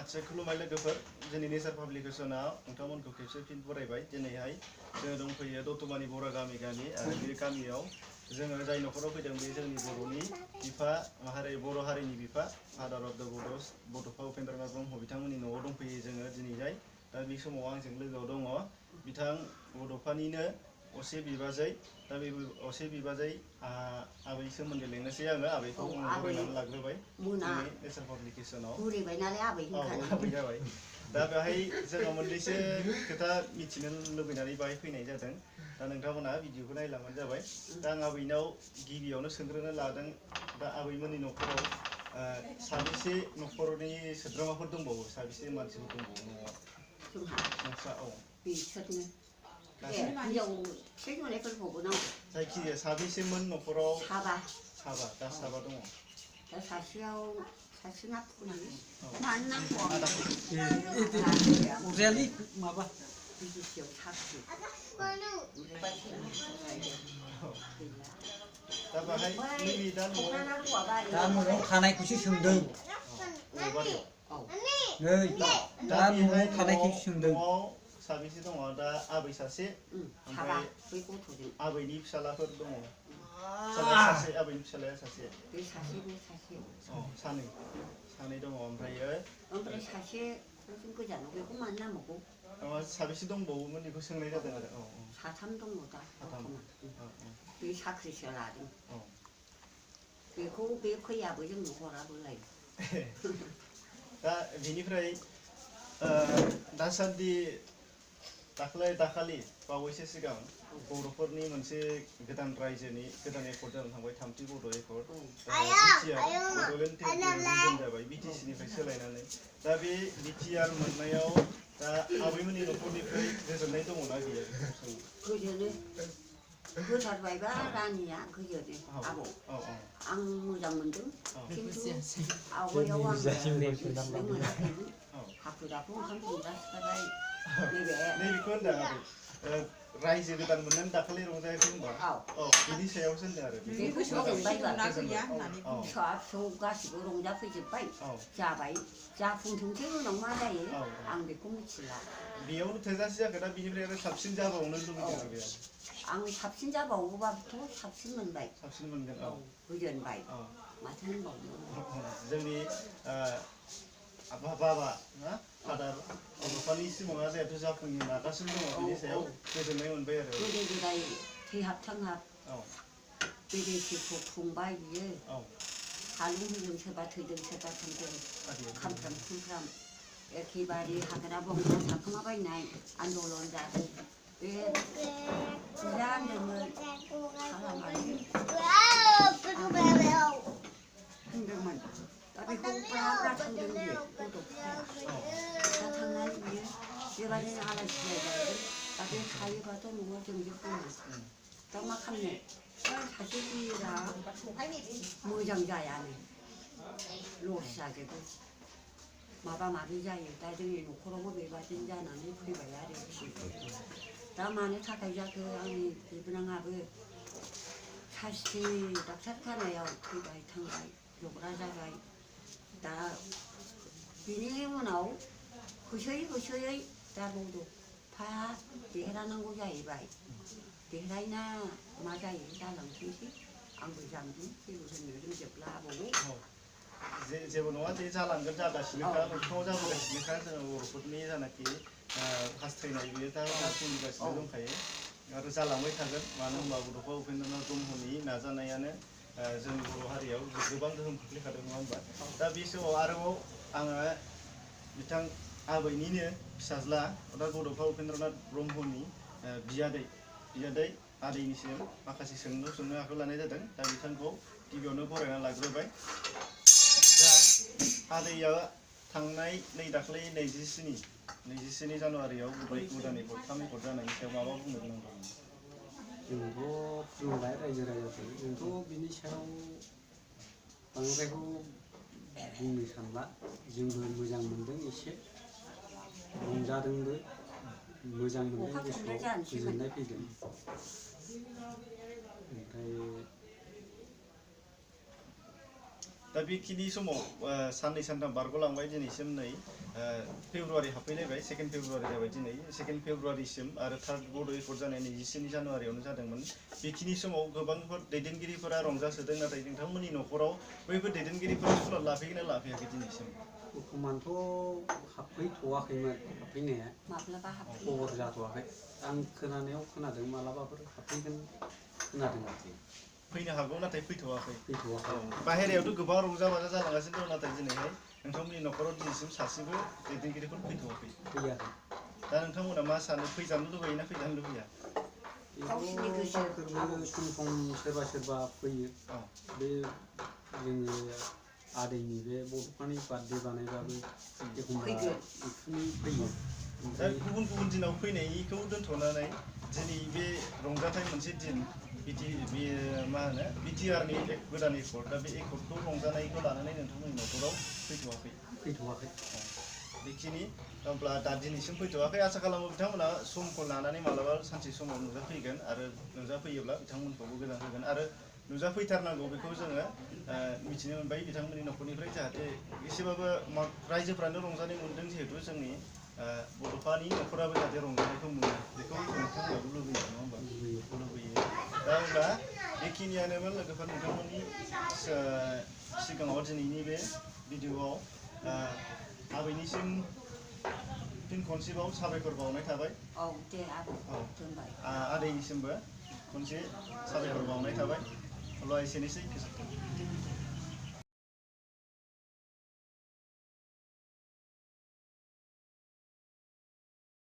आच्छा खुलुमबाय लोगोफोर जोंनि नेचार पाब्लिकेशनाव नोंथांमोनखौ खेबसे फिन बरायबाय दिनैहाय जोङो दंफैयो दतमानि बरा गामिनि आरो बे गामियाव जोङो जाय नखराव फैदों बे जोंनि बर'नि बिफा बर' हारिनि बिफा फादार अफ द बड'फा उपेन्द्रनाथ ब्रह्म बिथांमोननि न'आव दंफैयो जोङो दिनैहाय दा बे समाव आंजों लोगोआव दङ बिथां बड'फानिनो असे बिबाजै दा बे असे बिबाजै आबै सोमोन्दो लेंनोसै आङो आबैखौ बरायनानै लाग्रोबाय जोंनि नेचार पाब्लिकेशनाव बुरिबाय नालाय आबै जाबाय दा बेवहाय जोङो मोननैसो खोथा मिथिनो लुबैनानै बाहाय फैनाय जादों दा नोंथांमोना भिडिअखौ नायलांबानो जाबाय दा आं आबैनाव गिबियावनो सोंग्रोनो लादों दा आबैमोननि न'खराव साबेसे न'खरनि सोद्रोमाफोर दंबावो साबेसे मानसिफोर दंबावो न'आव नोंस्रा बिसोरनो जायखिजाया साबेसेमोन न'खराव साबा दा साबा दङ दा सासेयाव सासेना पुलिस मानो नांगौ अरजायालै माबा बिदेसियाव साख्रि दा बाहाय नैबे दा न'आव थानायखौसो सोंदों नै दा न'आव थानायखौसो सोंदों साबेसे दङ दा आबै सासे ओमफ्राय आबैनि फिसालाफोर दङ सासे आबैनि फिसालाया सासे बे सासे सानै दङ ओमफ्राय सासे गोजानाव बेखौ मानो नांबावगौ साबेसे दंबावोमोन बेखौ सोंनाय जादों आरो साथाम दङ दा बे साख्रिसो लादों बेखौ बे फैयाबो जोंनो हराबोलाय दा बेनिफ्राय दासान्दि दाखालि बावैसो सिगां बर'फोरनि मोनसे गोदान रायजोनि गोदान एकर्ड जानानै थांबाय थामथि बड' एकर्ड बड'लेण्ड टेरिट'रियेल जाबाय BTC निफ्राय सोलायनानै दा बे BTR मोननायाव दा आबैमोननि न'खरनिफ्राय गोजोननाय दङना गैया गोजोनो गोथारबायबा रानिया गोजोनो आबौ आं मोजां मोनदों खिन्थु आवगायाव आं मोनाखैमोन हाखु दाखु ओंखाम संग्रा सिखारबाय नैबेखौ होनदों आबै रायजो गोदान मोननानै दाखालि रंजायाखै होनबा बिनि सायावसो होनदों आरो बेखौ फिसा फिसौ गासिबो रंजाफैजोब्बाय जाबाय जाफुंथोंसै उनाव मा जायो आं बेखौ मिथिला बेयावनो थोजासे जागोन दा बिनिफ्राय आरो साबसिन जाबावनो लुबैदों आरो आं साबसिन जाबावोबाथ' साबसिन मोनबाय साबसिन मोनगोन गोजोनबाय माथो होनबावनो जोंनि बाबा ना फादार बड'फानि सिमाङा जिहेथु जाफुंनो नागासिनो दङ बिनि सायाव गोजोननाय मोनबाय आरो गोदो गोदाय थैहाब थांहाब बिदेसिखौ खुंबाय बियो हालुं हुलुं सोरबा थैदों सोरबा थांदों खामफ्राम खुमफ्राम एखेबारे हाग्रा बंग्रा थाखोमाबायनाय आन्दलन जादों बे होनदोंमोन होनदोंमोन दा बेखौ ब्रा थांदों बियो बड'फाया दा थांनानै बियो बेबादिनो आलाय सिलाय जादों दा बे थायोबाथ' न'आव जोंजोबगौमोन दा मा खालामनो सासे बिरा मोजां जायानो लस जाजोबो माबा माबि जायो दा जोंनि न'खरावबो बेबादिनो जानानै फैबाय आरोखि दा मानो थाखाय जाखो आंनि बिबोनाङाबो सास्ति डाक्टारखानायाव थैबाय थांबाय जब्रा जाबाय दा बिनि उनाव होसोयै दा बड'फाया देरहानांगौ जाहैबाय देरहायना मा जायो जालांथोंसै आंबो जामदों जेबो होननो रोंजोबला आबौ जेबो नङा जे जालांगोन जागासिनोखा मोगथाङाव जाबोगासिनोखा जोङो बर'फोरनि जानाखि हास्थायनाय बियो दा जाफुंगासिनो दंखायो आरो जालांबाय थागोन मानो होनबा बड'फा उपेन्द्रनाथ ब्रह्मनि नाजानायानो जोंनि बर' हारियाव गोबां गोहोम खोख्लैखादों नङा होनबा दा बे समाव आरोबाव आङो बिथां आबैनिनो फिसाज्ला दा बड'फा उपेन्द्रनाथ ब्रह्मनि बियादै आदैनिसिम माखासे सोंनो आखायाव लानाय जादों दा बिथांखौ गिबियावनो बरायना लाग्रोबाय दा आदैया थांनाय नै दाख्लै 27 जानुवारियाव गोदान एकर्ड 3 एकर्ड जानायनि सायाव माबा बुंनो गोनां दं जोंथ' बुंबाय रायजो राजाखौ जोंथ' बिनि सायाव बांद्रायखौ बुंनो सानला जोंबो मोजां मोनदों एसे रंजादोंबो मोजां मोनदों गोसोआव गोजोननाय फैदों ओमफ्राय दा बेखिनि समाव साननै सानथाम बारग'लांबाय दिनैसिम नै फेब्रुवारि हाबफैलायबाय 2 फेब्रुवारि जाबाय दिनै 2 फेब्रुवारिसिम आरो थार्ड बड' एकर्ड जानाया 24 जानुवारियावनो जादोंमोन बेखिनि समाव गोबांफोर दैदेनगिरिफोरा रंजासोदों नाथाय नोंथांमोननि न'खराव बैफोर दैदेनगिरिफोरा सुलाद लाफैगोन ना लाफैयाखै दिनैसिम बर्थमानथ' हाबफैथ'वाखैमोन हाबफैनाया माब्लाबा हाबफैयो खबर जाथ'वाखै आं खोनानायाव खोनादों मालाबाफोर हाबफैगोन खोनादों आरोखि फैनो हागौ नाथाय फैथ'वाखै फैथ'वाखै बाहेरायावथ' गोबां रंजा बाजा जालांगासिनो दं नाथाय दिनैहाय नोंथांमोननि न'खराव दिनैसिम सासेबो दैदेनगिरिफोर फैथ'वाखै फैयाखै दा नोंथांमोना मा सानो फैजानो लुबैयो ना फैजानो लुबैया गावसिनि गोसो गावसोरबो सम सम सोरबा सोरबा फैयो बे जोंनि आदैनि बे बड'फानि बार्थडे बानायबाबो एखमबा बेखौनो फैयो दा गुबुन गुबुन दिनाव फैनायखौ दोनथ'नानै दिनै बे रंजाथाइ मोनसे दिन मा होनो BTRनि गोदान एकर्ड दा बे एकर्डखौ रंजानायखौ लानानै नोंथांमोननि न'खराव फैथ'वाखै बेखिनि अब्ला दा दिनैसिम फैथ'वाखै आसा खालामो बिथांमोना समखौ लानानै मालाबा सानसे समाव नुजाफैगोन आरो नुजाफैयोब्ला बिथांमोनखौबो गोजोन होगोन आरो नुजाफैथारनांगौ बेखौ जोङो मिथिनो मोनबाय बिथांमोननि न'खरनिफ्राय जाहाथे एसेबाबो रायजोफ्रानो रंजानाय मोनदों जिहेथु जोंनि बड'फानि न'खराबो जाहाथे रंजानायखौ मोनो बेखौ नोंथांमोनाबो लुबैयो नङा होमबा लुबैयो दा अब्ला बेखिनियानोमोन लोगोफोर नोंथांमोननि सिगाङाव दिनैनि बे भिडिअ'आव आबैनिसिम फिन खनसेबाव साबायखर बावनाय थाबाय औ दे आबै दोनबाय आदैनिसिमबो खनसे साबायखर बावनाय थाबाय अब्ला एसेनोसै गोजोन्थों